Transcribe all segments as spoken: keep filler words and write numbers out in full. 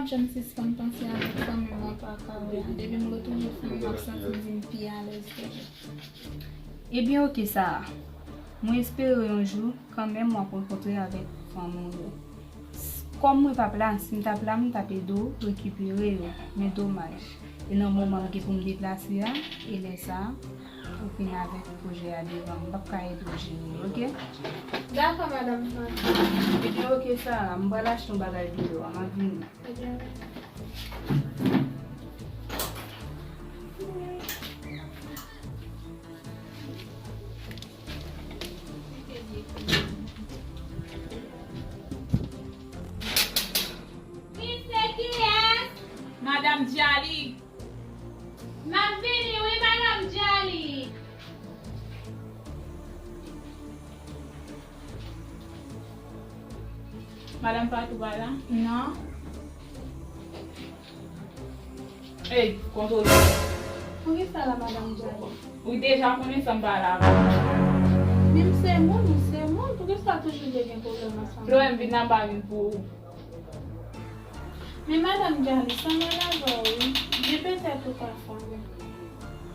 Jan m sispann panse avèk fanmi m, mwen pa ka wè. Depi m retwouve fanmi m, m ap santi m vin pi alèz toujou. Ebyen, oke, Sara. Mwen espere yon jou, kanmenm, w ap rankontre avèk fanmi w yo. Kòm mwen p ap la, si m t ap la, m t ap ede w rekipere yo. Men domaj. E nan moman m gen pou m deplase a, e lè sa a, ou vin avèk pwojè a devan m. M p ap ka ede w jere l, oke? Dakò, madanm Frank. Ebyen, oke, Sara, m pral achte yon bagay deyò a, m ap vini. Ebyen, Miss, se kiyès? Madanm Djali. M ap vini wi, madanm Djali. Madanm Fatou pa la? Non. Ey, kontwole. Poukisa la, madanm Djali? Ou deja konnen sa m pa la avè w. Men m se moun, ou se moun, poukisa w toujou vle gen pwoblèm ansanm? Florence, vin la, m pa vin pou ou. Men madanm Djali, sa m wè ladan w wi, gen petèt ou ka fanmi.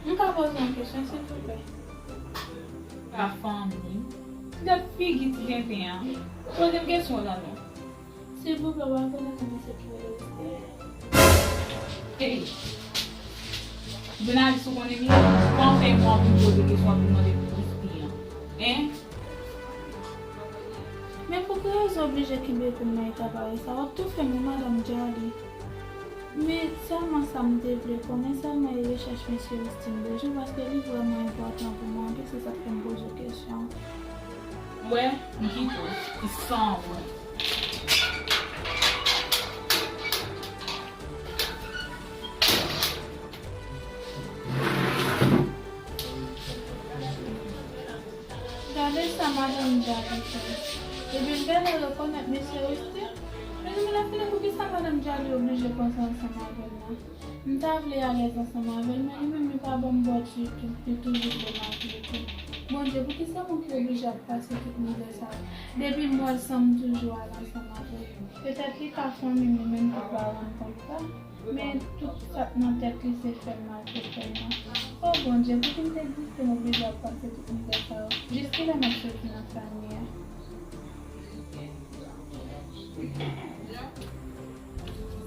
M ka poze w yon kesyon, silvouplè? Ka fanmi? Gad figi ti tenten an. Poze m kesyon lan non. Silvouplè, w pa konnen kòman se ki rele Esther? Ey! Jounalis, ou konnen li? Panfè mwen ap vin poze kesyon, ap vin mande pou Esther an. Hein? Men pou ki rezon oblije kenbe kou m nan eta parèy sa? W ap toufe m wi, madanm Djali. Men sèlman sa m te vle konnen, sèlman e rechèch mesye Austin bezwen, paske li vrèman enpòtan pou mwen anpil, se sa k fè m poze w kesyon. Wè, m kite w, ti sanwont. Gade sa madanm Djali fè. Epi l genlè rekonèt mesye Rusty. Mezanmi, lafini, poukisa madanm Djali oblije panse ansanm avè l la? M ta vle alèz ansanm avè l, men li menm li pa ban m bò ditou, li toujou vle m ak li tou. Bondye, poukisa moun ki oblije ap pase tout mizè sa yo? Depi m wè l san m toujou al ansanm avè l. Petèt li ka fanmi m, li menm ki pa rann kont sa. Men tout sa k nan tèt li se fè m mal, se fè m mal. O Bondye, pouki m te egziste, m oblije ap pase tout mizè sa yo? Jis kilè m ap soti nan fanmi a?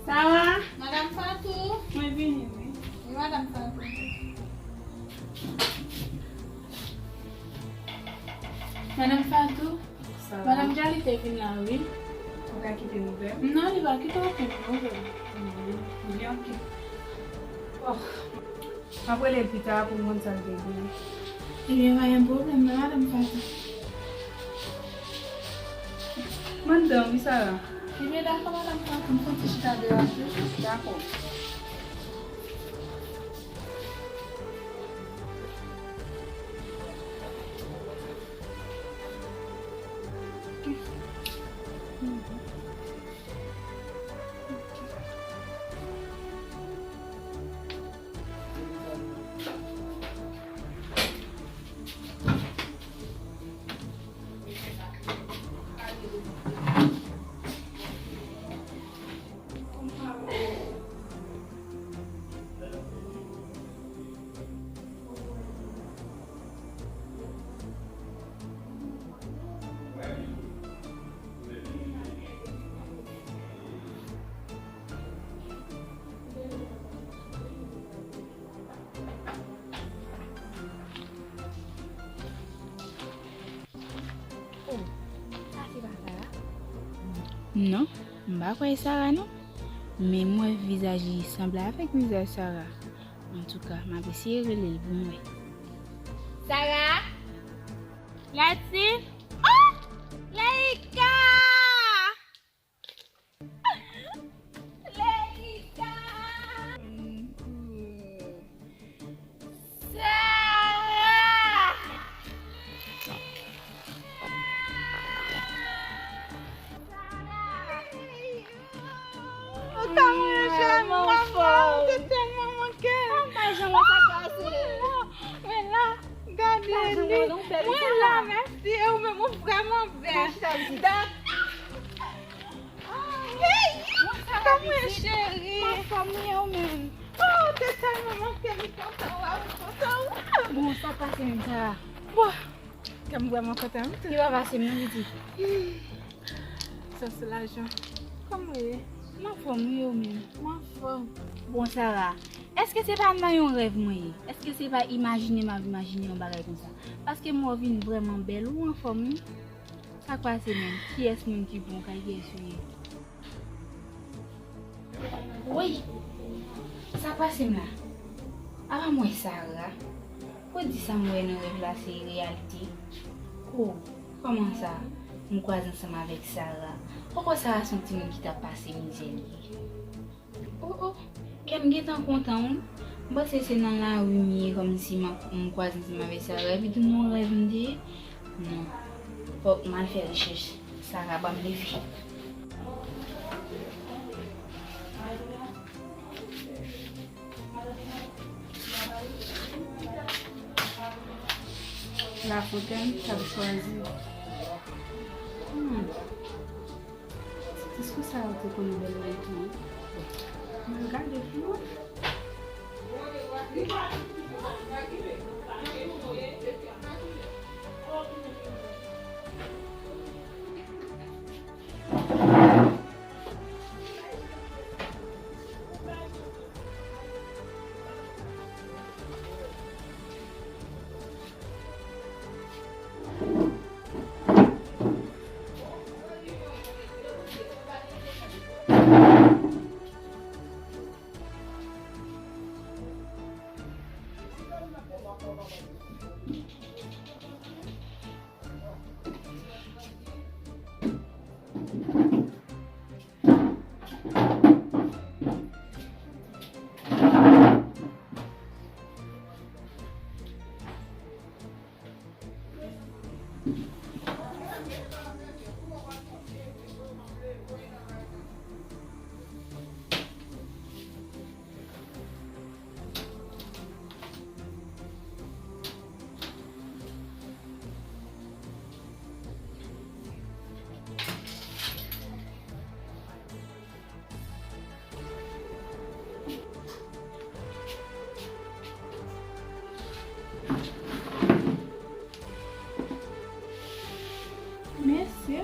Sara? Madanm Fatou? Mwen vini, wi. Wi, madanm Fatou. Madanm Fatou? Sara. Madanm Djali te vin la, wi. Ou ka kite nouvèl? Non, li pa kite okenn nouvèl. Ebyen, oke. Oh. M ap rele l pita pou m konn sa l te gen. Ebyen, pa gen pwoblèm, non, madanm Fatou. M anndan, wi, Sara. Ebyen, dakò, madanm Fatou, m fon ti chita deyò a toujou. Dakò. Oh, sa se pa Sara? Non, m pa kwè e Sara non. Men m wè vizaj li sanble avèk vizaj Sara. Antouka, m ap eseye rele l pou m wè. Sara? Latine? Oh! Leïka! Leïka! Sara! Ou ka mwen jwenn manman, ou te tèlman manke. Mwen pa janm wè sa pase. Men la, gade li. Mwen la, mèsi. E ou menm, ou vrèman bèl. Hey! Mwen cheri. Mwen anfòm wi, ou menm? Oh, te tèlman manke m kontan w la, mwen kontan w. Bon, sa pase menm sa? Bon, kè m vrèman kontan wi. Ki pa pase m non pitit? Sa soulajan. Kòman w ye? M anfòm wi, ou menm? Mwen anfòm. Bon, Sara, èske se pa nan yon rèv mwen ye? Èske se pa imajine m ap imajine yon bagay konsa? Paske m wè w vin vrèman bèl, ou anfòm wi. Sa k pase menm? Kiyès moun ki bon kay, kiyès ou ye? Woy! Sa k pase m la? Apa m wè Sara? Ou di sa m wè nan rèv la se reyalite? Oh, kòman sa? M kwaze ansanm avèk Sara. Poko Sara se yon timoun ki t ap pase mizè li ye. Oh, oh, kè m gentan kontan wi. M panse se nan lari m ye, kòmsi m ap, m kwaze ansanm avèk Sara, epi tou nan rèv m te ye. Non. Fòk m al fè rechèch. Sara ban m leve. Lafontèn, Chad Chwazi. Hmm. Diskou sa yo te konn bèl lontan. Mwen gade fi yo. Mesye,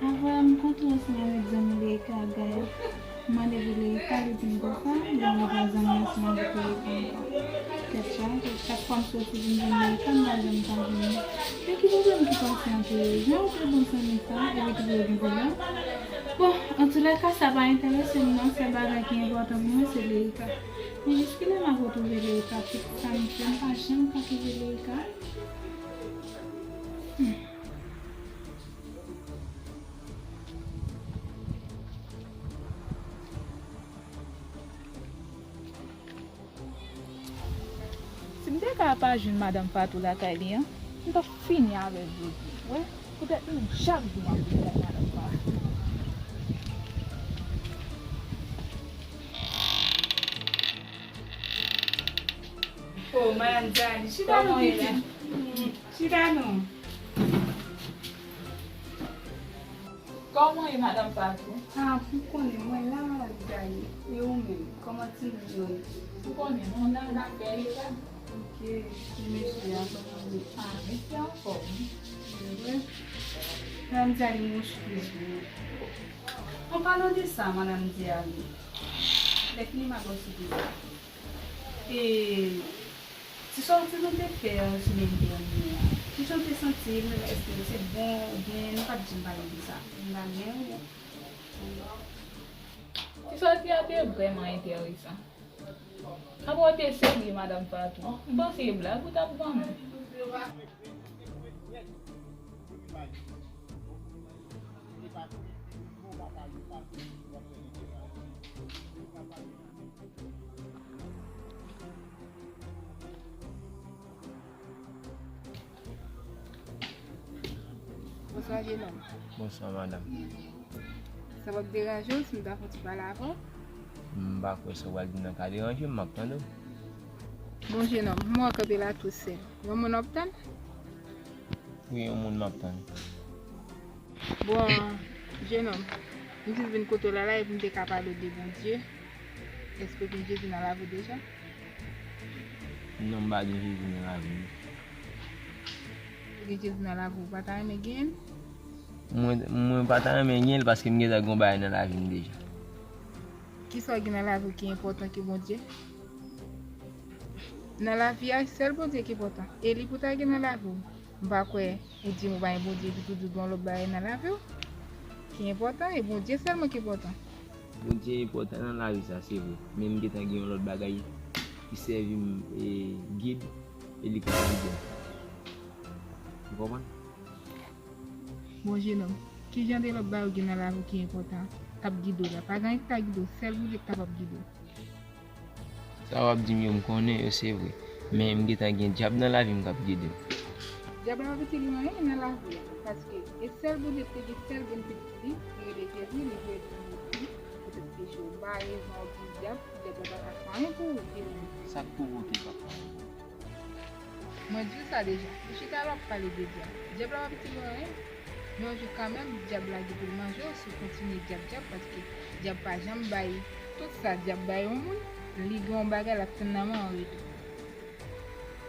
avan m kontre ansanm avèk zanmi Leika Gaya, m mande pou Leika, li di m konsa, bon, li pa zanmi ansanm avèk Leika ankò. Tèt chaje, chak fwa m soti vin jwenn Leika, m pa janm ka jwenn li. Men ki pwoblèm ki pase ant yo? Jan yo te bon zanmi sa, epi tou yo gen pwoblèm? Bon, antoulèka, sa pa enterese m non, sèl bagay ki enpòtan pou mwen se Leika. Men jiskilè m ap retwouve Leika? Tout sa m fè, m pa janm ka twouve Leika. Hmm. Si m te ka pa jwenn madanm Fatou lakay li an, m t ap fini avè l jodi. Wi, poutèt li menm chak jou m ap vin lakay madanm Fatou. Oh, madanm Djani, chita non pitit. Chita non. Kòman w ye, madanm Fatou? Ah, ou konnen, mwen la, madanm Djani. E ou menm, kòman timoun yo ye? Ou konnen, nou la, n ap fè eta. Ok, e mesye a, kòman l ye? Ah, mesye a anfòm wi. Se vre? Madanm Djani, mwen eskize w. An palan de sa, madanm Djani, lè fini m ap ba w sipriz la. E ti sòti nou te fè an semèn dènye a, kijan w te santi l? Èske se bon oubyen nou pa t janm pale de sa? M la men ou. Ti sòti a te vrèman enteresan. Apa w te serye, madanm Fatou? M panse se blag ou t ap ban mwen. Bonswa, jenòm. Bonswa, madanm. Sa p ap deranje w si m ta fè yon ti pale avè w? M pa kwè sa w pral di m nan ka deranje m, m ap tande w. Bon, jenòm, m wè w kanpe la tou sèl. Yon moun w ap tann? Wi, yon moun m ap tann. Bon, jenòm, M jis vin kote w la la e pou m te ka pale w de Bondye. Èske w gen Jezi nan lavi w deja? Non, m pa gen Jezi nan lavi m. Ou gen Jezi nan lavi w, ou pa ta renmen genyen l? Mwen, mwen pa ta renmen genyen l paske m gentan gen yon bagay nan lavi m deja. Kisa w gen nan lavi w ki enpòtan ke Bondye? Nan lavi a, sèl Bondye ki enpòtan. E li pou ta gen nan lavi w. M pa kwè ou di m ou pa gen Bondye epi tou di w gen yon lòt bagay nan lavi w ki enpòtan, e Bondye sèlman ki enpòtan. Bondye enpòtan nan lavi sa, se vre. Men m gentan gen yon lòt bagay ki sèvi m e gid, e li ka gide m. Ou konprann? Bon, jenòm, ki jan de lòt bagay ou gen nan lavi w ki enpòtan k ap gide w la? Pa gen anyen ki ka gide w, sèl Bondye ki kapab gide w. Sa w ap di m yo, m konnen yo se vre. Men m gentan gen dyab nan lavi m k ap gide m. Dyab la pa vin di anyen nan lavi a, paske e sèl Bondye ki te gen sèl grenn pitit li, ki rele Jezi, li voye l pou mouri pou tout peche w. M pa rezon w di dyab, dyab la pa ka fè anyen pou ou, gide m. Sa k pwouve w ke l p ap fè anyen? Mwen di w sa deja. Ou chita la w ap pale de dyab. Dyab la pa vin di anyen. Men yon jou kanmenm, dyab la gen pou l manje w si w kontinye dyab dyab, paske dyab pa janm bay tout sa dyab bay yon moun, li gen yon bagay l ap tann nan men w an retou.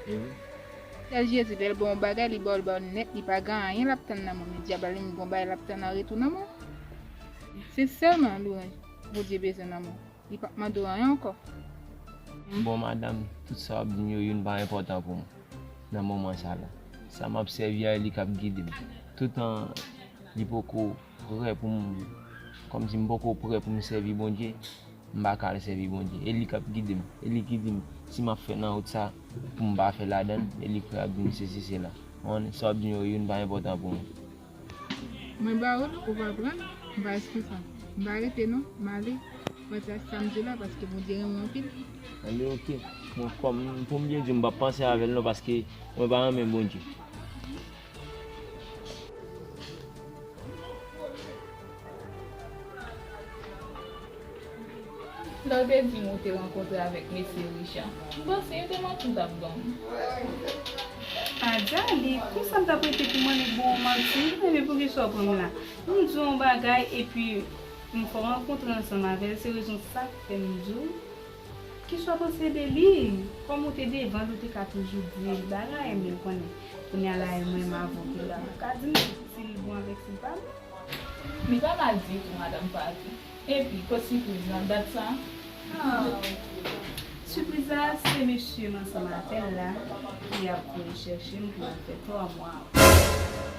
E wi. Sèl Jezi, lè l ba w yon bagay, li ba w l ba w nèt, li pa gen anyen l ap tann nan men w, men dyab la li menm gen yon bagay l ap tann an retou nan men w. Se sèlman lwanj Bondye bezwen nan men w. Li p ap mande w anyen ankò. Bon, madanm, tout sa w ap di m yo, youn pa enpòtan pou mwen nan moman sa la. Sa m ap sèvi a, e li k ap gide m. Toutan li poko prè pou m, kòmsi m poko prè pou m sèvi Bondye, m pa ka al sèvi Bondye. E li k ap gide m. E li ki di m si m ap fè nan wout sa pou m pa fè ladan l. E li k ap di m sesi sela. Ou konnen, sa w ap di m yo, youn pa enpòtan pou mwen. Mwen ba ou l, ou pa pran l, m pa responsab. M pa rete non, m ale. Mwen fè sa m di w la paske Bondye renmen w anpil. Anben oke. Mwen kòm pou m byen di w, m p ap panse avè l non paske mwen pa renmen Bondye. Lè w te di m ou te rankontre avèk mesye Richard, m panse yo te manti w t ap ban m. Adjali, konsa m t ap rete pou m annik ba w manti? Ebyen poukisa w pran m la? M di w yon bagay epi m fè w rankontre ansanm avè l, se rezon sa k fè m di w. Kisa w panse de li? Kòm ou te devan l, ou te ka toujou di l bagay, men ou konnen, kounye a la e mwen m avè w ki la. Ou ka di m si l bon avèk si l pa bon? Li pa mal ditou, madanm Patou. Epi, kot sipriz lan, dat sa? Ah, sipriz la, se mesye m ansanm avè l la ki ap voye chèche m pou al fè twa mwa.